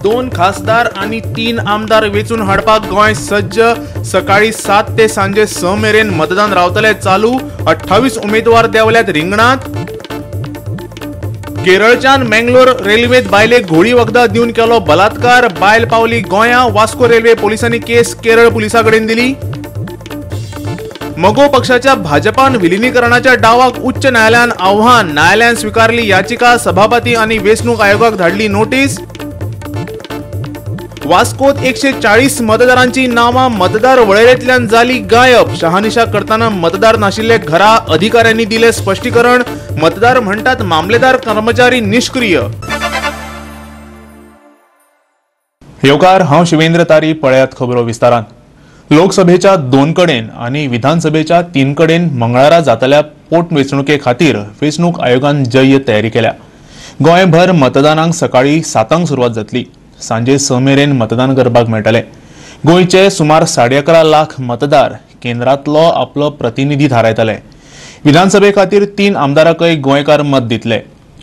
2 खासदार आनी 3 आमदार वेंचून हाडपाक गोंय सज्ज. सकाळी 7 ते सांजे 6 मेरेन मतदान रावतले चालू. 28 उमेदवार देंवल्यात रिंगणांत. केरळच्यान मंगलोर रेल्वेत बायलेक घोळी वखदां दिवन केलो बलात्कार. बायल पावली गोंया. वास्को रेल्वे पोलिसांनी केस केरळ पुलिसां कडेन दिली. मगो पक्षाच्या भाजपान विलिनीकरणाच्या डावाक उच्च न्यायालयान आव्हान. न्यायालयान स्विकारली याचिका. सभापती आनी वेंचणूक आयोगाक धाडली नोटीस. वास्कोत 140 मतदारांची नावां मतदार वळेरेंतल्यान जाली गायब. शहानिशा करतना मतदार नाशिल्ले घरा अधिकाऱ्यांनी दिले स्पश्टीकरण. मतदार म्हणटात मामलेदार कर्मचारी निष्क्रिय. येवकार, हांव शिवेंद्र तारी. पळयात खबरो विस्तारान. लोकसभेच्या 2 कडेन आनी विधानसभेच्या 3 कडेन मंगळारा जातल्या पोटवेंचणुके खातीर वेंचणूक आयोगान जय्य तयारी केल्या. गोंयभर मतदानाक सकाळी 7 सुरवात जातली. सांजे 6 मेरेन मतदान करपाक मेळटलें. गोंयचे सुमार 11.5 लाख मतदार केंद्रांतलो आपलो प्रतिनिधी थारायतले. विधानसभे खातीर 3 आमदारांकय गोंयकार मत दितले.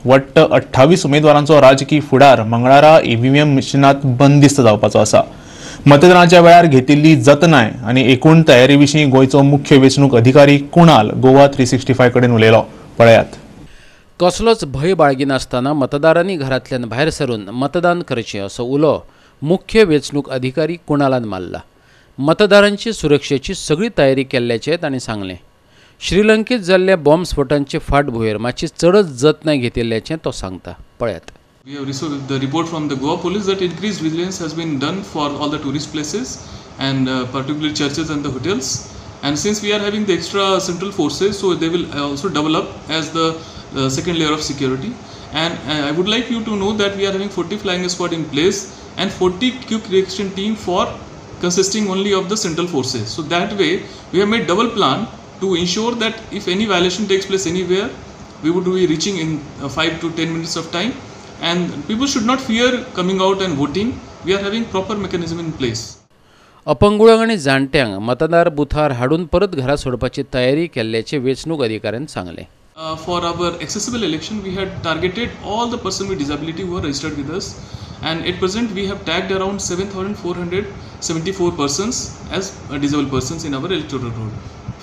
वट्ट 28 उमेदवारांचो राजकी फुडार मंगळारा ईव्हीएम मशिनांत बंदिस्त जावपाचो आसा. मतदानाच्या वेळार घेतिल्ली जतनाय आनी एकूण तयारी विशीं गोंयचो मुख्य वेंचणूक अधिकारी कुणाल गोवा 365 कडेन उलयलो. पळयात. कसलोच भंय बाळगिनासतना मतदारांनी घरांतल्यान भायर सरून मतदान करचें असो उलो मुख्य वेंचणूक अधिकारी कुणालान मारला. मतदारांची सुरक्षेची सगळी तयारी केल्ल्याचें तांणी सांगलें. श्रीलंकेत जाल्ल्या बॉम्बस्फोटांचे फाटभुंयेर मातशी चडच जतनाय घेतिल्ल्याचें तो सांगता. पळयात. We have received the report from the Goa police that increased vigilance has been done for all the tourist places and particularly churches and the hotels. And since we are having the extra central forces, so they will also develop as the second layer of security. And I would like you to know that we are having 40 flying squad in place and 40 quick reaction team for consisting only of the central forces. So that way we have made double plan to ensure that if any violation takes place anywhere, we would be reaching in 5 to 10 minutes of time. And people should not fear coming out and voting. We are having proper mechanism in place. अपंगुळांक आनी जाणट्यांक मतदार बुथार हाडून परत घरा सोडपाची तयारी केल्ल्याचें वेंचणूक अधिकाऱ्यान सांगलें. For our accessible election, we had targeted all the person with disability who are registered with us, and at present we have tagged around 7,474 persons as disabled persons in our electoral roll.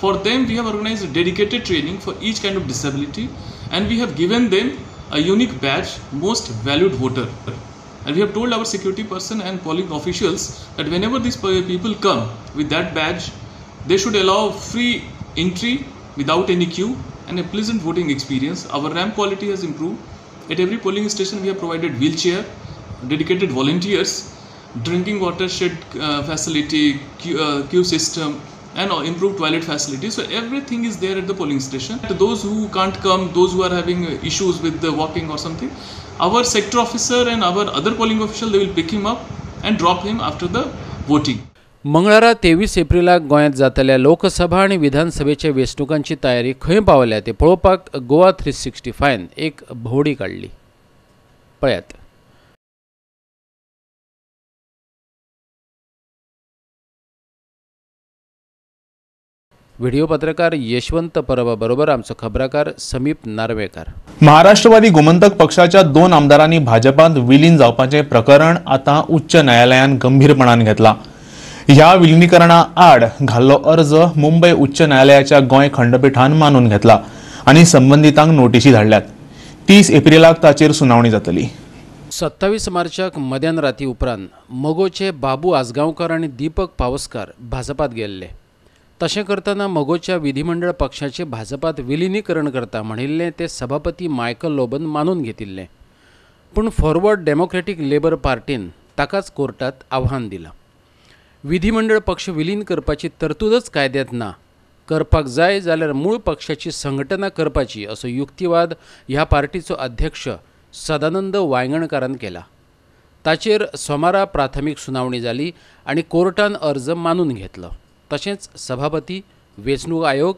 For them, we have organized dedicated training for each kind of disability, and we have given them a unique badge, most valued voter. And we have told our security person and polling officials that whenever these people come with that badge, they should allow free entry without any queue and a pleasant voting experience. Our ramp quality has improved. At every polling station, we have provided wheelchair, dedicated volunteers, drinking water shed facility, queue system, and improved toilet facilities. So everything is there at the polling station. To those who can't come, those who are having issues with the walking or something, our sector officer and our other polling official, they will pick him up and drop him after the voting. मंगळारा 23 एप्रिलाक गोंयांत जातल्या लोकसभा आनी विधानसभेच्या वेंचणुकांची तयारी खंय पावल्या ते पळोवपाक गोवा 365 एक भोंवडी काडली. पळयात. व्हिडिओ पत्रकार यशवंत परबा बरोबर आमचो खबराकार समीप नार्वेकार. महाराष्ट्रवादी गोमंतक पक्षाच्या 2 आमदारांनी भाजपांत विलीन जावपाचें प्रकरण आतां उच्च न्यायालयान गंभीरपणान घेतलां. ह्या विलिनीकरणा आड घाल्लो अर्ज मुंबय उच्च न्यायालयाच्या गोंय खंडपीठान मानून घेतला आनी संबंदितांक नोटिशी धाडल्यात. 30 एप्रिलाक ताचेर सुनावणी जातली. 27 मार्चाक मध्यान राती उपरांत मगोचे बाबू आजगांवकार आनी दीपक पावसकार भाजपात गेल्ले. तशें करतना मगोच्या विधिमंडळ पक्षाचे भाजपात विलिनीकरण करता म्हणिल्लें ते सभापती मायकल लोबन मानून घेतिल्लें. पूण फॉरवर्ड डेमोक्रेटीक लेबर पार्टीन ताकाच कोर्टात आव्हान दिलां. विधिमंडळ पक्ष विलीन करपाची तरतूदच कायद्यांत ना, करपाक जाय जाल्यार मूळ पक्षाची संघटना करपाची असो युक्तिवाद ह्या पार्टीचो अध्यक्ष सदानंद वायंगणकारान केला. ताचेर सोमारा प्राथमीक सुनावणी जाली आनी कोर्टान अर्ज मानून घेतलो. तशेंच सभापती, वेंचणूक आयोग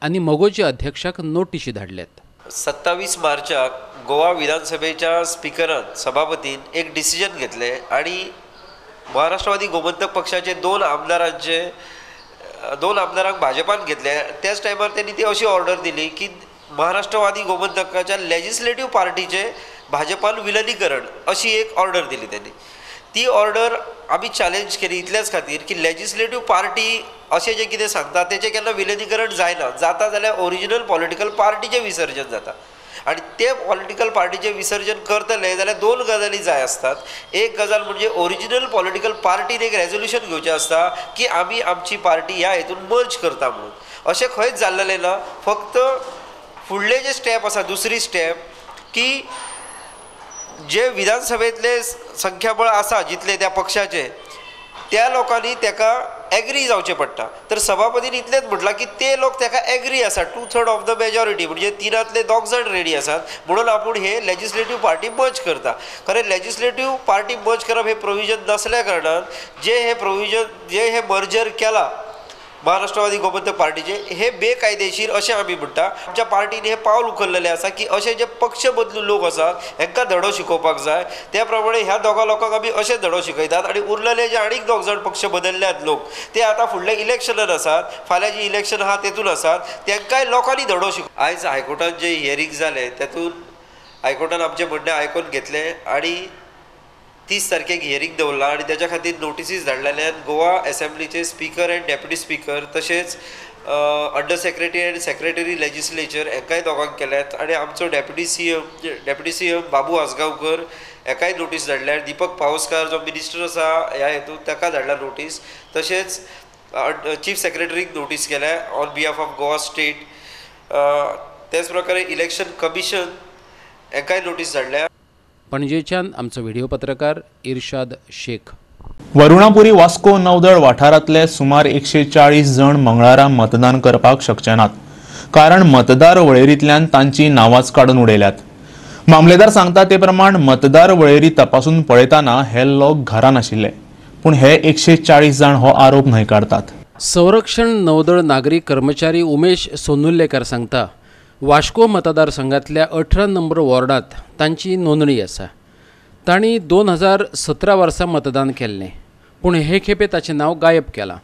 आनी मगोचे अध्यक्षाक नोटिशी धाडल्यात. 27 मार्चाक गोवा विधानसभेच्या स्पिकरान सभापतीन एक डिसिजन घेतलें आनी महाराष्ट्रवादी गोमंतक पक्षाचे 2 आमदारांक भाजपान घेतले. त्याच टायमार त्यांनी ती अशी ऑर्डर दिली की महाराष्ट्रवादी गोमंतकाच्या लेजिस्लेटिव्ह पार्टीचे भाजपान विलनीकरण अशी एक ऑर्डर दिली त्यांनी. ती ऑर्डर आमी चॅलेंज केली इतल्याच खातीर की लेजिस्लेटीव पार्टी अशें जें कितें सांगता तेचें केन्ना विलिनीकरण जायना, जाता जाल्यार ओरिजिनल पॉलिटिकल पार्टीचें विसर्जन जाता आनी ते पॉलिटिकल पार्टीचें विसर्जन करतले जाल्यार दोन गजाली जाय आसतात. एक गजाल म्हणजे ओरिजिनल पॉलिटिकल पार्टीन एक रेजोल्युशन घेवचें आसता की आमी आमची पार्टी ह्या हेतून मर्ज करता म्हणून. अशें खंयच जाल्लें ना. फक्त फुडले जे स्टेप आसा, दुसरी स्टेप की जे विधानसभेंतले संख्याबळ आसा जितले त्या पक्षाचे त्या लोकांनी ताका एग्री जावचें पडटा. तर सभापतीन इतलेंच म्हटलां की ते लोक ताका एग्री आसा, 2/3 ऑफ the majority म्हणजे 3 2 जाण रेडी आसात म्हणून आपूण हे लेजिस्लेटीव पार्टी मर्ज करता. खरें लेजिस्लेटीव पार्टी मर्ज करप हे प्रोविजन नासल्या कारणान जे हे प्रोविजन जे हे मर्जर केला महाराष्ट्रवादी गोमंतक पार्टीचे हे बेकायदेशीर अशें आमी म्हणटा. आमच्या पार्टीन हे पावल उखल्लेलें आसा की अशे जे पक्ष बदलून लोक आसात हेंकां धडो शिकोवपाक जाय. त्या प्रमाणे ह्या दोगां लोकांक आमी अशें धडो शिकयतात आनी उरलेले जे आनीक 2 जाण पक्ष बदलल्यात लोक ते आतां फुडल्या इलेक्शनान आसात, फाल्यां जी इलेक्शन आहा तेतून आसात, तांकांय लोकांनी धडो शिक. आयज हायकोर्टान जे हियरींग जालें तेतून हायकोर्टान आमचें म्हणणें आयकून घेतलें आनी 30 तारखेक हियरींग दवरलां आनी तेच्या खातीर नोटिसीस धाडलेल्यान गोवा एसेंब्लीचे स्पीकर एंड डेप्युटी स्पीकर तशेंच under secretary and secretary legislature हेकाय दोगांक केल्यात आनी आमचो डेप्युटी सी एम बाबू आजगांवकर हेकाय नोटीस धाडल्या, दीपक पावसकार जो मिनिस्टर आसा ह्या हेतून ताका धाडला नोटीस, तशेंच चीफ सेक्रेटरीक नोटीस केल्या on behalf of Goa state. तेच प्रकारे इलेक्शन कमिशन हेकाय नोटीस धाडल्या. पणजेच्यान आमचो व्हिडिओ पत्रकार इर्शाद शेख. वरुणापुरी वास्को नवदळ वाठारांतले सुमार 140 जण मंगळारा मतदान करपाक शकचे नात, कारण मतदार वळेरींतल्यान तांची नांवांच काडून उडयल्यात. मामलेदार सांगता ते प्रमाण मतदार वळेरी तपासून पळयतना हे लोक घरा नाशिल्ले, पूण हे 140 जाण हो आरोप न्हयकारतात. संरक्षण नौदळ नागरी कर्मचारी उमेश सोनुल्लेकर सांगता, वास्को मतदारसंघातल्या 18 नंबर वॉर्डात तांची नोंदणी आसा. तांणी 2017 वर्सा मतदान केल्लें, पूण हे खेपे ताचें नांव गायब केलां.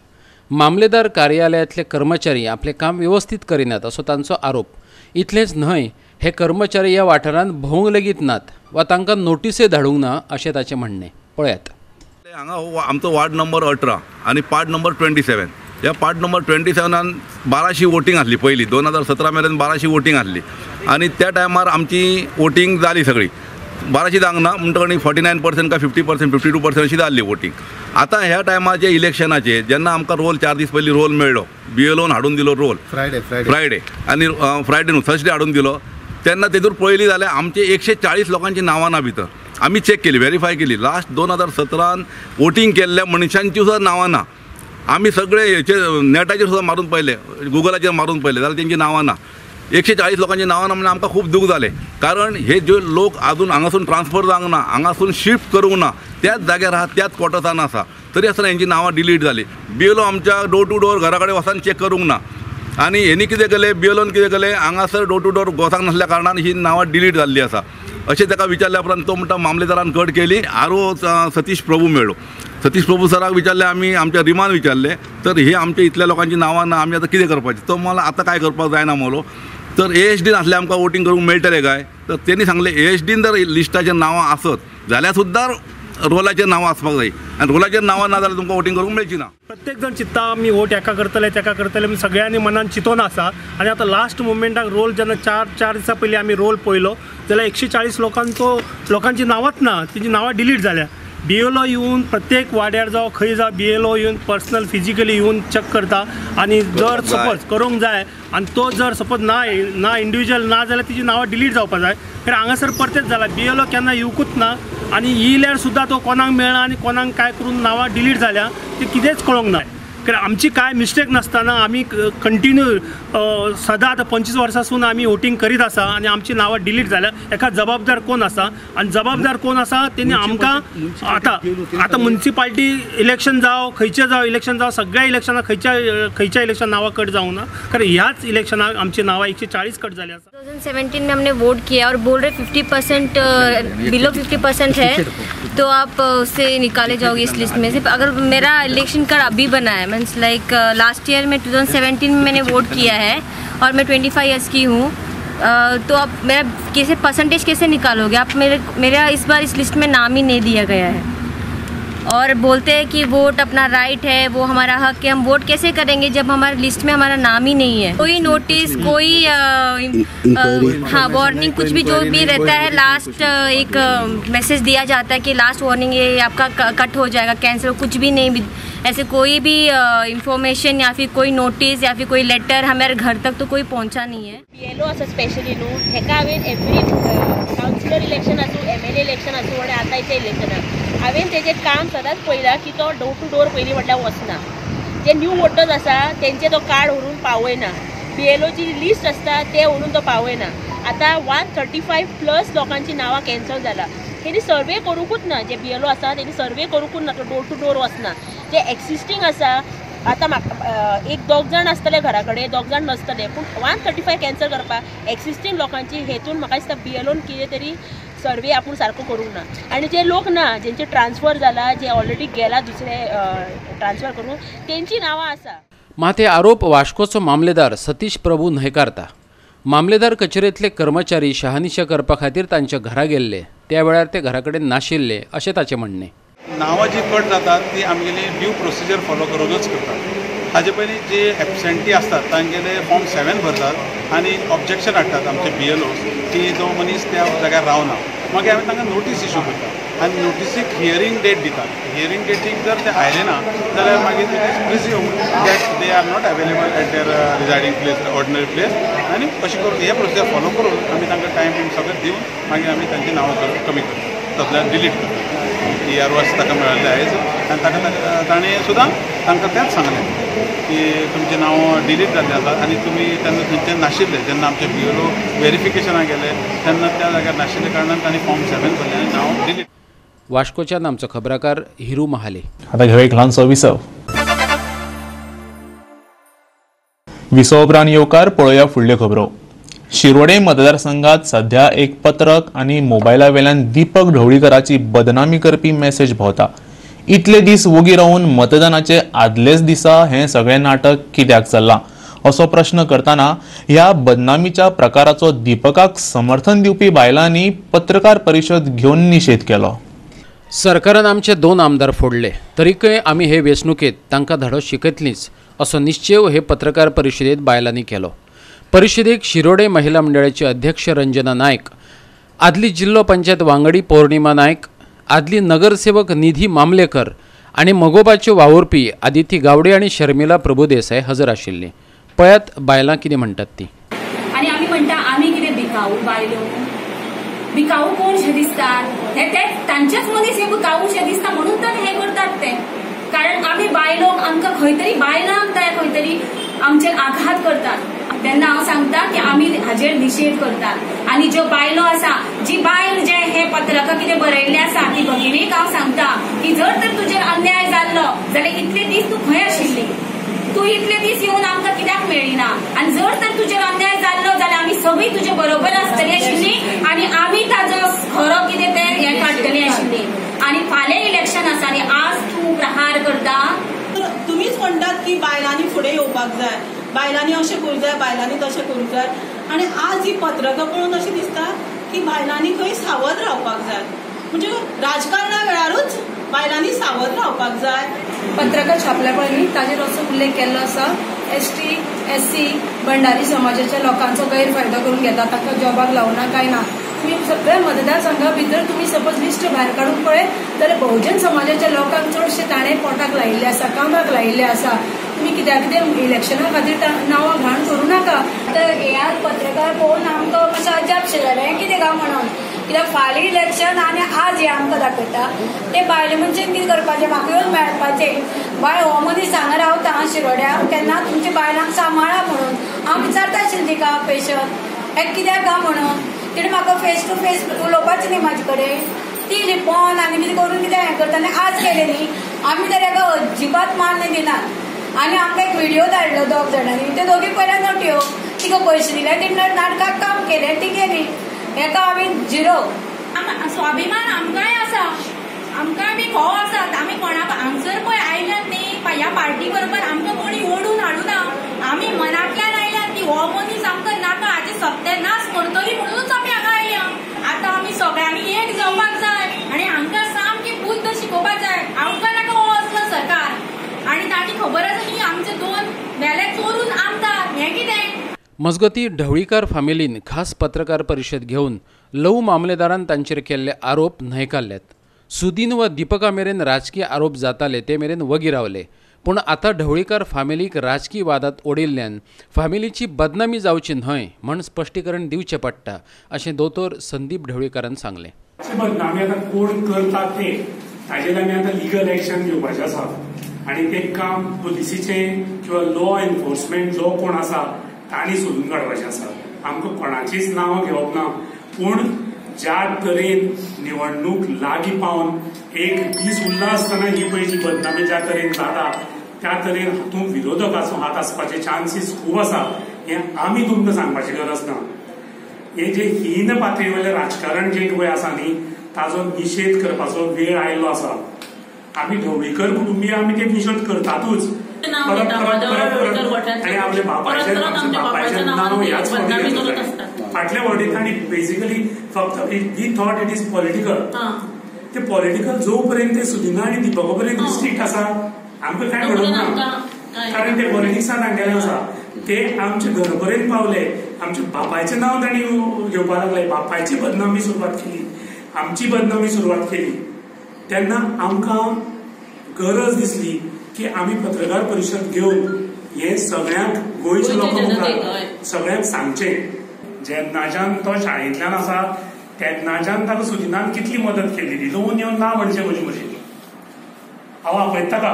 मामलेदार कार्यालयांतले कर्मचारी आपलें काम वेवस्थीत करिनात असो तांचो आरोप. इतलेंच न्हय, हे कर्मचारी ह्या वाठारांत भोंवंक लेगीत नात वा तांकां नोटीसय धाडूंक ना अशें ताचें म्हणणें. पळयात, हांगा आमचो वार्ड नंबर 18 आनी पार्ट नंबर 27. ह्या पार्ट नंबर 27 1200 वोटींग आसली पयलीं, 2017 मेरेन 1200 वोटींग आसली आनी त्या टायमार आमची वोटींग जाली सगळी 1200 जावंक ना म्हणटकच 49% काय 50%, 52% अशी जाल्ली वोटींग. आतां ह्या टायमार जे इलेक्शनाचे जेन्ना आमकां रोल 4 दीस पयलीं रोल मेळ्ळो, बी एल ओन हाडून दिलो रोल फ्रायडे आनी फ्रायडे न्हू थर्सडे हाडून दिलो, तेन्ना तेतूर पळयली जाल्यार आमचे 140 लोकांची नांवां ना भितर. आमी चॅक केली, व्हेरीफाय केली, लास्ट 2017 वोटींग केल्ल्या मनशांची सुद्दां नांवां ना. आमी सगळे हेचे नेटाचेर सुद्दां मारून पळयले, गुगलाचेर मारून पळयले जाल्यार तेंची नांवां ना. 140 लोकांची नांवां ना म्हणजे आमकां खूब दूख जालें, कारण हे जे लोक आजून हांगासून ट्रान्सफर जावंक ना, हांगासून शिफ्ट करूंक ना, त्याच जाग्यार आहा, त्याच क्वॉर्टर्सान आसा, तरी आसतना हेंची नांवां डिलीट जाली. बी एल ओ आमच्या डोर टू डोर घरा कडेन वचून चॅक करूंक ना आनी हेणी कितें केलें, बी एल ओन कितें केलें, हांगासर डोर टू डोर वचूंक नासल्या कारणान ही नांवां डिलीट जाल्ली आसा अशें ताका विचारल्या उपरांत तो म्हणटा मामलेदारान कट केली. आर ओ सतीश प्रभू मेळ्ळो, सतीश प्रभू सराक विचारलें आमी, आमच्या रिमान विचारलें, तर हे आमच्या इतल्या लोकांची नांवां ना, आमी आतां कितें करपाचें? तो मला आतां काय करपाक जायना म्हणलो. तर ए एच डीन आसल्यार आमकां वोटींग करूंक मेळटलें काय? तर तेणी सांगलें ए एच डीन जर लिस्टाचेर नांवां आसत जाल्यार सुद्दां रोलाचेर नांवां आसपाक जाय आनी रोलाचेर नांवां ना जाल्यार तुमकां वोटींग करूंक मेळची ना. प्रत्येक जण चिंत्ता आमी वोट हेका करतले तेका करतले म्हूण सगळ्यांनी मनान चिंतून आसा आनी आतां लास्ट मुमेंटाक रोल जेन्ना 4 दिसां पयलीं आमी रोल पळयलो जाल्यार 140 लोकांची नांवांच ना, तेंची नांवां डिलीट जाल्या. बी एल ओ येवन प्रत्येक वाड्यार जावं खंय जावं बी एल ओ येवन पर्सनल फिजिकली येवन चॅक करता आनी जर सपोज करूंक जाय आनी तो जर सपोज ना ना इंडिविज्युअल ना जाल्यार तिची नांवां डिलीट जावपाक जाय. कारण हांगासर परतेच जाला, बी एल ओ केन्ना येवकूच ना आनी येयल्यार सुद्दां तो कोणाक मेळना आनी कोणाक काय करून नांवां डिलीट जाल्या ते कितेंच कळोंक ना. कारण आमची काय मिस्टेक नासतना आमी कंटिन्यू सदां आतां 25 वर्सांसून आमी वोटींग करीत आसा आनी आमची नांवां डिलीट जाल्या. एका जबाबदार कोण आसा आनी जबाबदार कोण आसा तेणी आमकां आतां आतां मुन्सिपाल्टी इलेक्शन जावं खंयचें जावं इलेक्शन जावं सगळ्या इलेक्शनाक खंयच्या खंयच्या इलेक्शन नांवां कट जावंक ना, कारण ह्याच इलेक्शनाक आमची नांवां 140 कट जाली आसा. 2017 में हमने वोट किया और बोल रहे 50% बिलो 50% है तो आप उससे निकाले जाओगे इस लिस्ट में से. अगर मेरा इलेक्शन कार्ड अभी बना है, मीन्स लाइक लास्ट ईयर में 2017 में मैंने वोट किया है और मैं 25 इयर्स की हूँ, तो आप मेरा कैसे परसेंटेज कैसे निकालोगे आप? मेरे मेरा इस बार इस लिस्ट में नाम ही नहीं दिया गया है। और बोलते हैं कि वोट अपना राइट है, वो हमारा हक है। हम वोट कैसे करेंगे जब हमारे लिस्ट में हमारा नाम ही नहीं है? कोई नोटिस, कोई हाँ वार्निंग, कुछ भी जो भी रहता है, लास्ट एक मैसेज दिया जाता है कि लास्ट वार्निंग ये आपका कट हो जाएगा, कैंसिल, कुछ भी नहीं। ऐसे कोई भी इंफॉर्मेशन या फिर कोई नोटिस या फिर कोई लेटर हमारे घर तक तो कोई पहुंचा नहीं है। बीएलओ आसा स्पेशली न्हू हेका हांवें एवरी कावन्सिलर इलेक्शन आसूं, एमएलए इलेक्शन आसूं आनी आतांच्या इलेक्शनाक हांवें तेजें काम सदांच पळयलां की तो डोर टू डोर पयलीं म्हटल्यार वचना। जे न्यू वोटर्स आसा तेंचे तो कार्ड व्हरून पावयना, बीएलओची लिस्ट आसता ते व्हरून तो पावयना। आतां 135 प्लस लोकांची नांवां कॅन्सल जाला। तेणी सर्वे करूंकूच ना, जे बीएलओ आसा तेणी सर्वे करूंकूच ना, तो डोर टू डोर वचना। जे एक्सिस्टींग आसा आतां म्हाका एक दोग जाण आसतले घरा कडेन, दोग जाण नासतले, पूण 135 कॅन्सल करपाक एक्सिस्टींग लोकांची हेतून म्हाका दिसता बीएलओन कितें तरी सर्वे आपूण सारको करूंक ना। आनी जे लोक ना जेंचे ट्रान्सफर जाला, जे ऑलरेडी गेला दुसरे ट्रान्सफर करून, तेंची नांवां आसा। मात हे आरोप वास्कोचो मामलेदार सतीश प्रभू न्हयकारता। मामलेदार कचेरेंतले कर्मचारी शहानिशा करपा खातीर तांच्या घरा गेल्ले, त्या वेळार ते घरा कडेन नाशिल्ले अशें ताचें म्हणणें। नांवां जी कट जातात ती आमगेली ड्यू प्रोसिजर फॉलो करूनच करतात। हाजे पयलीं जे एबसेंटी आसतात तांगेले फॉर्म 7 भरतात आनी ऑब्जेक्शन हाडटात आमचे बीएलओ की जो मनीस त्या जाग्यार रावना, मागीर आमी तांकां नोटीस इशू करता आनी नोटिसीक हियरींग डेट दितात। हियरींग डेटीक जर ते आयले ना जाल्यार मागीर it is presumed that they are not available at their residing place, ordinary place. आनी अशें करून हे प्रोसिजर फॉलो करून आमी तांकां टायम बीम सगळें दिवन मागीर आमी तांची नांवां कमी करता, तसल्यार डिलीट करता। ERO आसा ताका मेळिल्लें आयज आनी ताका ताणें सुद्दां तांकां तेंच सांगलें की तुमचें नांव डिलीट जाल्लें आसा आनी तुमी तेन्ना थंयचे नाशिल्ले, जेन्ना आमचे बीएलओ वेरिफिकेशनाक गेले तेन्ना त्या जाग्यार नाशिल्ल्या कारणान तांणी फॉर्म 7 भरलें आनी नांव डिलीट। वास्कोच्यान आमचो खबराकार हिरू महाले। आतां घेवया एक ल्हानसो विसव। विसव उपरांत येवकार पळोवया फुडल्यो खबरो। शिरोडे मतदारसंघात सध्या एक पत्रक आनी मोबायला वेल्यान दीपक ढवळीकराची बदनामी करपी मेसेज भोंवता। इतले दीस वोगी रावन मतदानाचे आदलेच दिसा हें सगळें नाटक कित्याक चल्लां असो प्रश्न करतना ह्या बदनामीच्या प्रकाराचो दीपकाक समर्थन दिवपी बायलांनी पत्रकार परिशद घेवन निशेध केलो। सरकारान आमचे 2 आमदार फोडले तरीकय आमी हे वेंचणुकेंत तांकां धडो शिकयतलींच असो निश्चेव हे पत्रकार परिशदेंत बायलांनी केलो। परिशदेक शिरोडे महिला मंडळाचे अध्यक्ष रंजना नायक, आदली जिल्लो पंचायत वांगडी पौर्णिमा नायक, आदली नगरसेवक निधी मामलेकर आनी मगोबाच्यो वावुरपी आदिती गावडे आनी शर्मिला प्रभुदेसाय हजर आशिल्ली। पळयात बायलां कितें म्हणटात ती। आनी आमी म्हणटा आमी कितें भिकाऊ बायलो, भिकाऊ कोण शे दिसतात हे ते तांचेच मनीस हे भिकाऊ शे दिसता म्हणून तर हे करतात ते। कारण आमी बायलो आमकां खंय तरी बायलांक ते खंय तरी आमचेर आघात करतात। तेन्ना हांव सांगता की आमी हाजेर निशेध करतात आनी ज्यो बायलो आसा, जी बायल जे हे पत्रकां कितें बरयल्लें आसा ती भगिनीक हांव सांगता की जर तर तुजेर अन्याय जाल्लो जाल्यार इतले दीस तूं खंय आशिल्ली, तूं इतले दीस येवन आमकां कित्याक मेळ्ळी ना, आनी जर तर तुजेर अन्याय जाल्लो जाल्यार आमी सगळीं तुजे बरोबर आसतली आशिल्ली आनी आमी ताजो खरो कितें तें हें काडटली आशिल्ली। आनी फाल्यां इलेक्शन आसा आनी आज तूं प्रहार करता। तुमीच म्हणटात की बायलांनी फुडें येवपाक जाय, बायलांनी अशें करूंक जाय, बायलांनी तशें करूंक जाय, आनी आज ही पत्रकां पळोवन अशें दिसता की बायलांनी खंय सावध रावपाक जाय, म्हणजे राजकारणा वेळारूच बायलांनी सावध रावपाक जाय। पत्रकां छापल्या पळय न्ही ताजेर असो उल्लेख केल्लो आसा, ST SC Bhandari समाजाच्या लोकांचो गैरफायदो करून घेता, तांकां जॉबाक लावना काय ना। तुमी सगळ्या मतदारसंघा भितर तुमी सपोज लिस्ट भायर काडून पळयत जाल्यार बहुजन समाजाच्या लोकांक चडशे ताणें पोटाक लायिल्ले आसा, कामाक लायिल्ले आसा। तुमी कित्याक कितें इलेक्शना खातीर नांवां घाण करूं नाका। आतां हे पत्रकार पळोवन आमकां मातशें अजापशें जालें कितें काय म्हणून, कित्याक फाल्यां इलेक्शन आनी आज हें आमकां दाखयता। ते बायल मनशेन कितें करपाचें, म्हाका येवन मेळपाचें, बाय हो मनीस हांगा रावता शिरोड्या तेन्ना तुमच्या बायलांक सांबाळा म्हणून हांव विचारता आशिल्लें तिका पेशन हें कित्याक काय म्हणून, तिणें म्हाका फेस टू फेस उलोवपाचें न्ही म्हाजे कडेन, ती लिपोन आनी कितें करून कितें हें करता आनी आज केलें न्ही। आमी तर हेका अजिबात मान्य दिनात। आनी आमकां एक व्हिडियो धाडलो दोग जाणांनी, त्यो दोगी पयल्या नटयो, तिका पयशे दिले, तिणें नाटकाक काम केलें, ती गेली। हेका आमी झिरो। स्वाभिमान आमकांय आसा, आमकांय बी घोव आसात, आमी कोणाक हांगसर पळय आयल्यात न्ही ह्या पार्टी बरोबर आमकां कोणी ओडून हाडूना, आमी मनांतल्यान आयल्यात की हो मनीस आमकां नाका, हाचे सत्यानाश करतली म्हणूनच आमी हांगा आयल्या। आतां आमी सगळ्यांनी एक जावपाक जाय आनी हांकां सामकी बुद्द शिकोवपाक जाय। हांव मजगतीं ढवळीकार फामिलीन खास पत्रकार परिशद घेवन लवू मामलेदारान तांचेर केल्ले आरोप न्हयकारल्यात. सुदीन वा दीपका मेरेन राजकीय आरोप जाताले ते मेरेन वगी रावले, पूण आतां ढवळीकार फामिलीक राजकी वादांत ओडिल्ल्यान फामिलीची बदनामी जावची न्हय म्हण स्पश्टीकरण दिवचें पडटा अशें दोतोर संदीप ढवळीकारान सांगलें. बदनामी आतां कोण करता ते ताजेर आमी आतां लिगल एक्शन घेवपाचें आसा आनी तें काम पुलिसीचें किंवा लॉ एनफोर्समेंट जो कोण आसा तांणी सोदून काडपाचें आसा. आमकां कोणाचीच नांवां घेवप ना, पूण ज्या तरेन निवडणूक लागीं पावन एक दीस उरला आसतना ही पळय जी बदनामी ज्या तरेन जाता त्या तरेन हातूंत विरोधकाचो हात आसपाचे चान्सीस खूब आसा हें आमी तुमकां सांगपाची गरज ना. हे जे हीन पातळीवयलें राजकारण जें पळय आसा न्ही ताजो निशेध करपाचो वेळ आयिल्लो आसा. आमी ढवळीकर कुटुंबीय आमी ते निशेध करतातूच, परत परत परत परत आनी आपल्या बापायचें बापायचें नांव ह्याच फावटी फाटल्या फावटी तांणी बेसिकली फक्त we thought it is political. ते पॉलिटिकल जो पर्यंत ते सुदिना आनी दीपका पर्यंत रिस्ट्रिक्ट आसा आमकां कांय घडोवंक ना, कारण ते पॉलिटिक्सान तांगेलें आसा. ते आमचे घर पर्यंत पावले, आमच्या बापायचें नांव तांणी घेवपाक लागले, बापायची बदनामी सुरवात केली, आमची बदनामी सुरवात केली. तेन्ना आमकां गरज दिसली की आमी पत्रकार परिशद घेवन हे सगळ्यांक गोंयच्या लोकां मुखार सगळ्यांक सांगचें. जेन्नाच्यान तो शाळेंतल्यान आसा तेन्नाच्यान ताका सुदिनान कितली मदत केली ती लोन येवन ना म्हणचें म्हजी म्हजी हांव आपयता ताका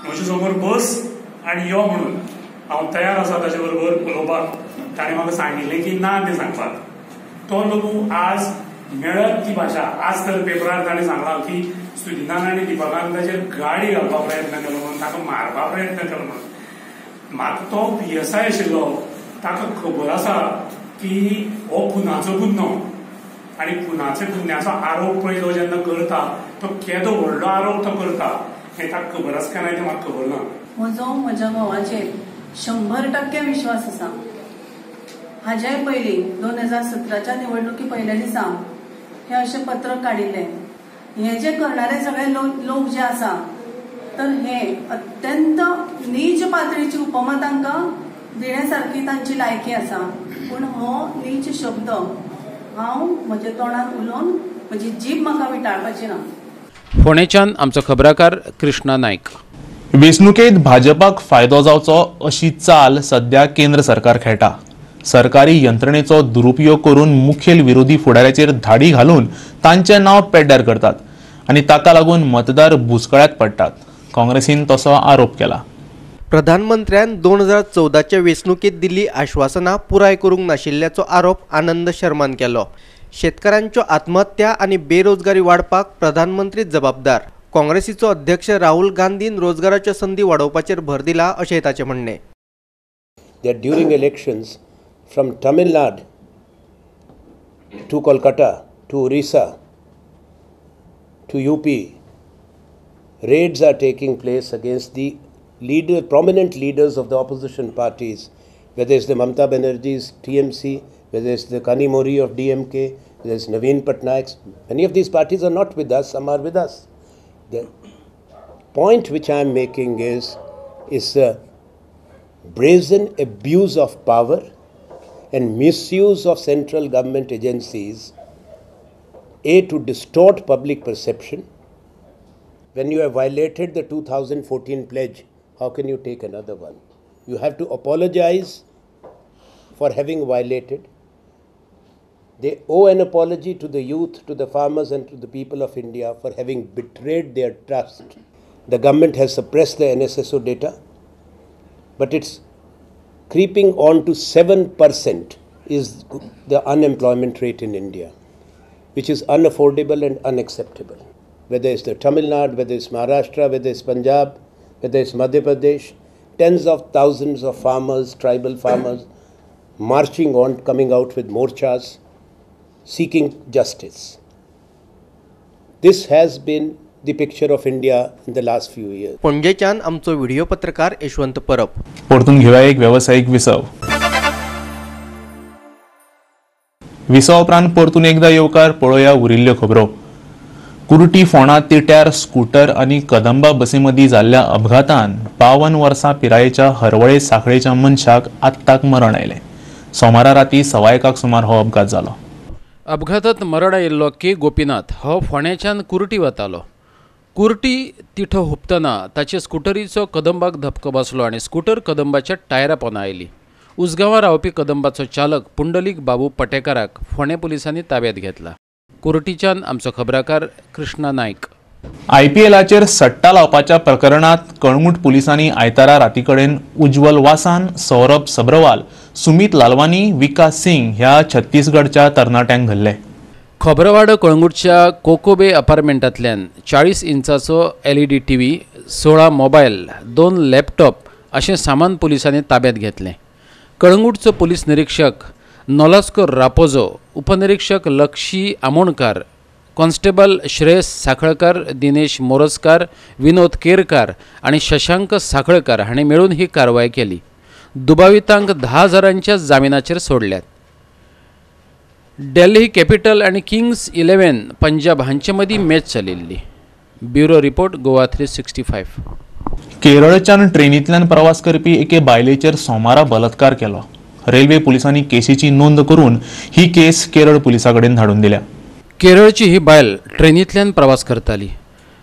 म्हजे समोर बस आनी यो म्हणून हांव तयार आसा ताजे बरोबर उलोवपाक. ताणें म्हाका सांगिल्लें की ना तें सांगपाक. तो लोक आज मेळत ती भाशा आज तर पेपरार ताणें सांगलां की सुदिनान आनी दीपकान ताचेर गाडी घालपाक प्रयत्न केलो म्हणून, ताका मारपाक प्रयत्न केलो म्हणून. म्हाका तो PSI आशिल्लो ताका खबर आसा की हो खुनाचो गुन्नो आनी खुनाच्या गुन्याचो आरोप पळय तो जेन्ना करता तो केदो व्हडलो आरोप तो करता हें ताका खबर आसा काय ना तें म्हाका खबर ना. म्हजो म्हज्या घोवाचेर 100% विश्वास आसा. हाज्याय पयलीं 2017च्या निवडणुकी पयल्या दिसा हे अशें पत्रक काडिल्लें. हे जे करणारे सगळे लोक जे आसा तर हे अत्यंत नीच पातळीची उपमा तांकां दिण्यासारखी तांची लायकी आसा. पूण हो नीच शब्द हांव म्हज्या तोंडान उलोवन म्हजी जीभ म्हाका विटाळपाची ना. फोंडेच्यान आमचो खबराकार कृष्णा नायक. वेंचणुकेंत भाजपाक फायदो जावचो अशी चाल सध्या केंद्र सरकार खेळटा. सरकारी यंत्रणेचो दुरुपयोग करून मुखेल विरोधी फुडाऱ्याचेर धाडी घालून तांचें नांव पेड्ड्यार करतात आनी ताका लागून मतदार बुचकळ्यात पडटात. काँग्रेसीन तसो आरोप केला. प्रधानमंत्र्यान 2014च्या वेंचणुकेंत दिल्ली आश्वासनां पुराय करूंक नाशिल्ल्याचो आरोप आनंद शर्मान केलो. शेतकारांच्यो आत्महत्या आनी बेरोजगारी वाडपाक प्रधानमंत्री जबाबदार. काँग्रेसीचो अध्यक्ष राहुल गांधीन रोजगाराच्यो संदी वाडोवपाचेर भर दिला अशें ताचें म्हणणें. That during elections from Tamil Nadu to Kolkata to Orissa to UP, raids are taking place against the prominent leaders of the opposition parties, whether it's the Mamata Banerjee's TMC, whether it's the Kanimori of DMK, whether it's Naveen Patnaik's. Many of these parties are not with us, some are with us. The point which I am making is a brazen abuse of power and misuse of central government agencies, A, to distort public perception. When you have violated the 2014 pledge, how can you take another one? You have to apologize for having violated. They owe an apology to the youth, to the farmers and to the people of India for having betrayed their trust. The government has suppressed the NSSO data, but it's creeping on to 7% is the unemployment rate in India, which is unaffordable and unacceptable. Whether it's the Tamil Nadu, whether it's Maharashtra, whether it's Punjab, whether it's Madhya Pradesh, tens of thousands of farmers, tribal farmers, marching on, coming out with morchas, seeking justice. This has been the picture of India in the last few years. पणजेच्यान आमचो video पत्रकार यशवंत परब. परतून घेवया एक वेवसायीक विसव. विसवा उपरांत परतून एकदा येवकार पळोवया उरिल्ल्यो खबरो. कुर्टी फोंडा तिट्यार स्कूटर आनी कदंबा बसीमदीं जाल्ल्या अपघातान 52 वर्सां पिरायेच्या हरवळे साखळेच्या मनशाक आत्ताक मरण आयलें. सोमारा राती 1:15 सुमार हो अपघात जालो. अपघातात मरण आयिल्लो के गोपीनाथ हो फोंड्याच्यान कुर्टी वतालो. कुर्टी तिठो हुपतना ताचे स्कुटरीचो कदंबाक धपको बसलो आनी स्कुटर कदंबाच्या टायरा पोंदा आयली. उसगांवां रावपी कदंबाचो चालक पुंडलीक बाबू पटेकाराक फोंडें पुलिसांनी ताब्यात घेतला. कुर्टीच्यान आमचो खबराकार कृष्णा नायक. आयपीएलाचेर सट्टा लावपाच्या प्रकरणात कळंगूट पुलिसांनी आयतारा रातीकडेन उज्ज्वल वासान, सौरभ सब्रवाल, सुमित लालवानी, विकास सिंग ह्या छत्तीसगडच्या तरणाट्यांक धरले. खोबरवाडो कळंगूटच्या कोकोबे अपार्टमेंटांतल्यान 40 इंचाचो LED TV, 16 mobile, 2 laptop अशें सामान पुलिसांनी ताब्यात घेतलें. कळंगूटचो पुलीस निरीक्षक नोलास्को रापोजो, उपनिरीक्षक लक्षी आमोणकार, कॉन्स्टेबल श्रेयस साखळकर, दिनेश मोरजकार, विनोद केरकार आनी शशांक साखळकर हांणी मेळून ही कारवाय केली. दुबावितांक 10,000 जामिनाचेर सोडल्यात. दिल्ली कॅपिटल आनी किंग्स 11 पंजाब हांचे मदीं मॅच चलिल्ली. Bureau report, Goa 365. केरळच्यान ट्रेनींतल्यान प्रवास करपी एके बायलेचेर सोमारा बलात्कार केलो. रेल्वे पुलिसांनी केसीची नोंद करून ही केस केरळ पुलिसां कडेन धाडून दिल्या. केरळची ही बायल ट्रेनींतल्यान प्रवास करताली.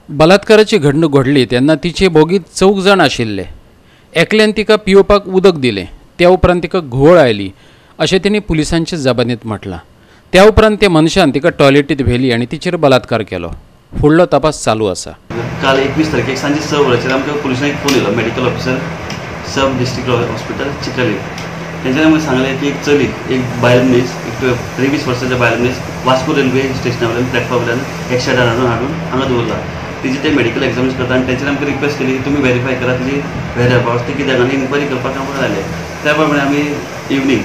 बलात्काराची घडणूक घडली तेन्ना तिचे बोगीत 4 जाण आशिल्ले. एकल्यान तिका पिवपाक उदक दिलें. त्या उपरांत तिका घुंवळ आयली अशें तिणें पुलिसांचे जबानीत म्हटलां. त्या उपरांत त्या मनशान तिका टॉयलेटीत व्हेली आनी तिचेर बलात्कार केलो. फुडलो तपास चालू आसा. काल 21 तारखेक सांजे 6 वरांचेर आमकां पुलिसांक एक फोन येयलो, medical officer sub district hospital Chicalim. तेंच्यांनी आमकां सांगलें की एक चली, एक बायल मनीस, एक 23 वर्साच्या बायल मनीस वास्को रेल्वे स्टेशना वयल्यान प्लॅटफॉर्म वयल्यान एक्सिडंट हाडून हांगा दवरला. तिची ते मेडिकल एग्जामिनेशन करता आनी तेंच्यांनी आमकां रिक्वेस्ट केली की तुमी व्हेरीफाय करा तिची वेर अबाउट ती कित्याक आनी इन्क्वायरी करपाक आमकां जालें. त्या प्रमाणे आमी इवनींग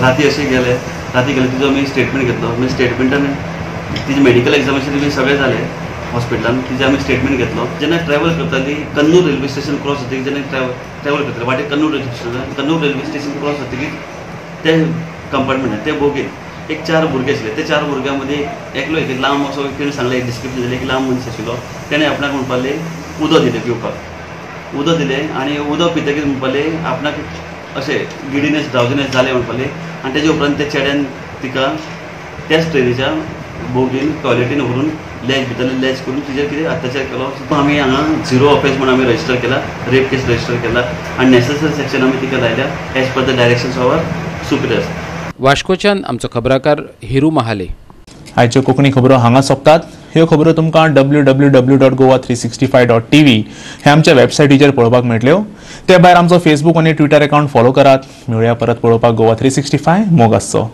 राती अशें गेले, राती गेले तिजो आमी स्टेटमेंट घेतलो. मागीर स्टेटमेंटान तिजें मेडिकल एग्जामिनेशन बी सगळें जालें हॉस्पिटलान, तिजें आमी स्टेटमेंट घेतलो. जेन्ना ट्रॅवल करताली कन्नूर रेल्वे स्टेशन क्रॉस जातकीर, जेन्ना ट्रॅवल करताली वाटेर Kannur railway station, Kannur railway station cross जातकीर ते कंपार्टमेंटान ते बोगीन एक 4 भुरगे आशिल्ले. ते 4 भुरग्यां मदीं एकलो एक लांब असो तेणें सांगलें, एक डिस्क्रिप्शन दिलें, एक लांब मनीस आशिल्लो. तेणें आपणाक म्हणपाक लागलें उदक दिलें पिवपाक, उदक दिलें आनी उदक पितकीर म्हणपाक लागलें आपणाक अशें गिडीनेस ड्रावजीनेस जालें म्हणपाक लागलें. आनी तेजे उपरांत त्या चेड्यान तिका त्याच ट्रेनीच्या बोगीन टॉयलेटीन व्हरून लॅच भितरले लॅच करून तिचेर कितें अत्याचार केलो. आमी हांगा 0 ऑफेन्स म्हूण आमी रजिस्टर केला, रेप केस रजिस्टर केला आनी नेसेसरी सेक्शन आमी तिका लायल्या as per the directions of our superiors. वास्कोच्यान आमचो खबराकार हिरू महाले. आयच्यो कोंकणी खबरो हांगा सोंपतात. ह्यो खबरो तुमकां www.goa365.tv हे आमच्या वेबसायटीचेर पळोवपाक मेळटल्यो. ते भायर आमचो फेसबूक आनी ट्विटर अकाउंट फॉलो करात. मेळुया परत पळोवपाक गोवा 365. मोग आसचो.